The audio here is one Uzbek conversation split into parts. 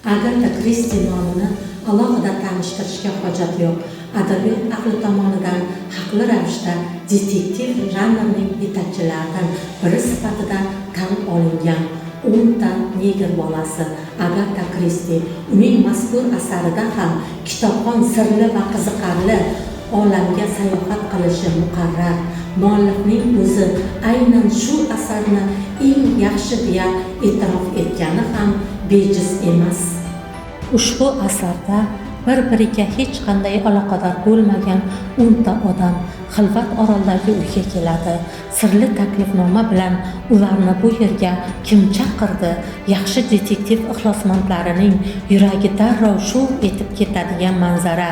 Agata Kristi nomini alohida tanishtirishga hojat yo'q. Adabiyot ahli tomonidan haqli ravishda detektiv janrining yetakchilaridan biri sifatida tan olingan "O'nta negr bolasi" Agata Kristi. Uning mazkur asarida ham kitobxon sirli va qiziqarli olamga sayohat qilishi muqarrar. Muallifning o'zi aynan shu asarni eng yaxshi deya e'tirof etgani ham bejiz emas. Ushbu asarda bir biriga hech qanday aloqador bo'lmagan 10 ta odam xilvat oroldagi uyga keladi. Sirli taklifnoma bilan ularni bu yerga kim chaqirdi? Yaxshi detektiv ixlosmandlarining yuragi darrov shuv etib ketadigan manzara: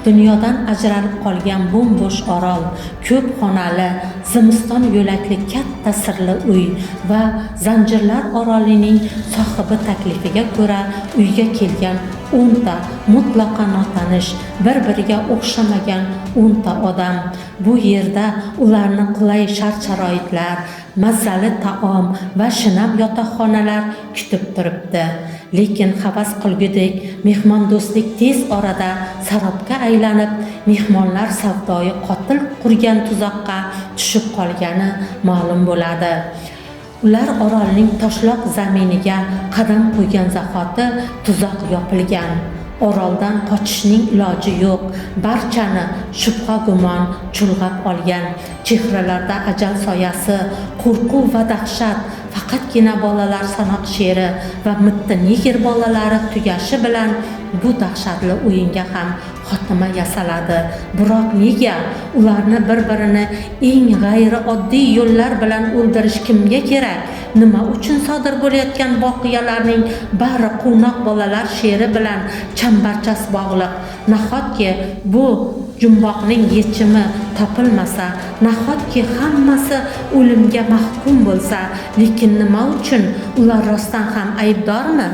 dunyodan ajralib qolgan bo'm-bo'sh orol, ko'p xonali, zimiston yo'lakli katta sirli uy va zanjirlar orolining sohibi taklifiga ko'ra uyga kelgan 10 ta mutlaqo notanish, bir biriga o'xshamagan 10 ta odam. Bu yerda ularni qulay shart sharoitlar, mazali taom va shinam yotoqxonalar kutib turibdi. Lekin havas qilgudek mehmondo'stlik tez orada sarobga aylanib, mehmonlar savdoyi qotil qurgan tuzoqqa tushib qolgani ma'lum bo'ladi. Ular orolning toshloq zaminiga qadam qo'ygan zahoti tuzoq yopilgan. Oroldan qochishning iloji yo'q. Barchani shubha gumon chulg'ab olgan. Chehralarda ajal soyasi, qo'rquv va dahshat. Faqatgina bolalar sanoq she'ri va mitti negr bolalari tugashi bilan bu dahshatli o'yinga ham xotima yasaladi. Biroq nega ularni bir birini eng g'ayrioddiy yo'llar bilan o'ldirish kimga kerak? Nima uchun sodir bo'layotgan voqealarning bari quvnoq bolalar she'ri bilan chambarchas bog'liq? Nahotki bu jumboqning yechimi topilmasa? Nahotki hammasi o'limga mahkum bo'lsa? Lekin nima uchun? Ular rostdan ham aybdormi?